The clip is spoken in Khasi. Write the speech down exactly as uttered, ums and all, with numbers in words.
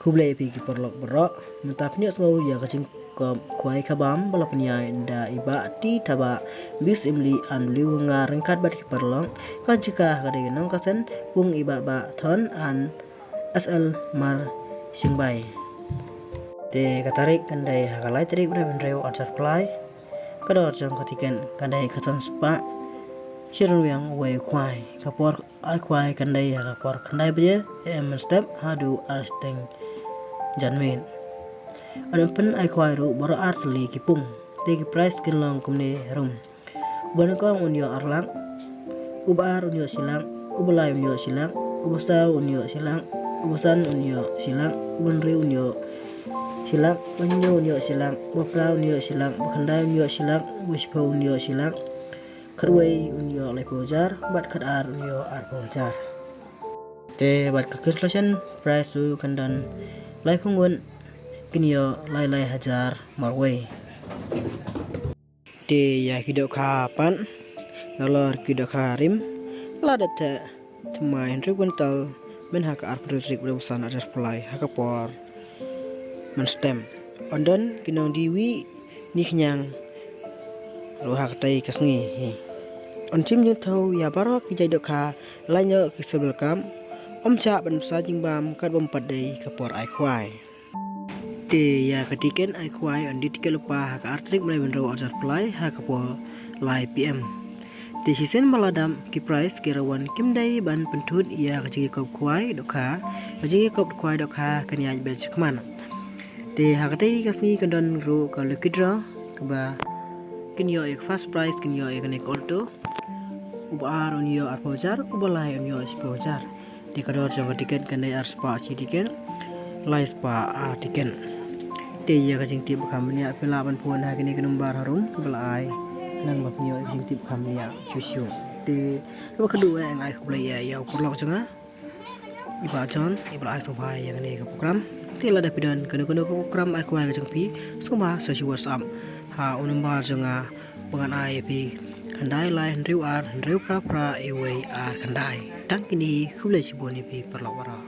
Khublei ïa phi ki paralok baroh. Mynta phin ïohsngew ïa ka jingkop khwai khabam ba la pynïaid da i Bah T Thabah, Miss Emily Ann W Wungar ryngkat bad ki paralok. Ka jaka ka dei Nongkasen, pung i Bah Bah Thon Ann S L Mar Shingbai. Te ka tarik kan dei ha ka lai tarik bnai hynriew arhajar arphew lai. Ka dor jong ka tiket kan dei khatsan spah shi ryngwiang uwei u khwai. Ka por ai khwai kan dei ha ka por khyndai baje A M mynstep haduh ar shiteng janmiet. Yn pyn ai khwai ruh baroh ar tylli ki pung. Te ki prize kin long kumne harum. Uba nyngkong un ïoh ar lak, uba ar un ïoh shi lak, uba lai un ïoh shi lak, uba saw un ïoh shi lak, uba san un ïoh shi lak, uba hynriew un ïoh shi lak, uba hynñiew un ïoh shi lak, uba phra un ïoh shi lak, uba khyndai un ïoh shi lak, uba shiphew un ïoh shi lak, khatwei un ïoh laiphew hajar, bad khatar un ïoh arphew hajar. Te bad ka consolation prize ruh kan don laiphew ngut, kin ïoh lai lai hajar marwei. Te ïa ki dohkha pat, nalor ki dohkha rim, la dep theh thymmai hynriew kwintal, myn ha ka arphew tarik bnai ba san arhajar arphew lai ha ka por mynstep. Yn don ki nongdie wieh ne khñiang ruh ha katei ka sngi hi. Yn shim jingthew ïa baroh ki jait dohkha, lait noh ki sawdong kam, ym shah ban bsa jingbam katba ym pat dei ka por ai khwai. Te ïa ka tiket ai khwai yn die tiket lypa ha ka ar tarik bnai ba hynriew arhajar arphew lai ha ka por lai P M. Te shisien ba la dap ki prize ki rangwan kim dei ban pynthut ïa ka jingïakop khwai dohkha, ka jingïakop khwai dohkha kan ïaid beit shakhmat. Te ha katei ka sngi kan don ruh ka lucky draw kaba kin ïoh ïa ka first prize kin ïoh ïa kane ka Alto. Uba ar un ïoh arphew hajar, uba lai un ïoh shiphew hajar. Te ka dor jong ka tiket kan dei ar spah shi tiket, lai spah ar tiket. Te ïa ka jingtip ba kham bniah phi lah ban phone ha kine ki number harum kaba la ai, khnang ba phin ïoh ïa ka jingtip ba kham bniah shuh shuh. Te kaba khatduh eh nga ai khublei ïa ïa u paralok jong nga i Bah John iba la ai sngewbha ïa kane ka program. Te lada phi don kano kano ka program ai khwai ka jong phi, sngewbha sa shu WhatsApp ha u number jong nga ba ngan ai ïa phi, khyndai lai hynriew ar hynriew phra phra uwei ar khyndai. Tang kine, khublei shibun ïa phi paralok baroh.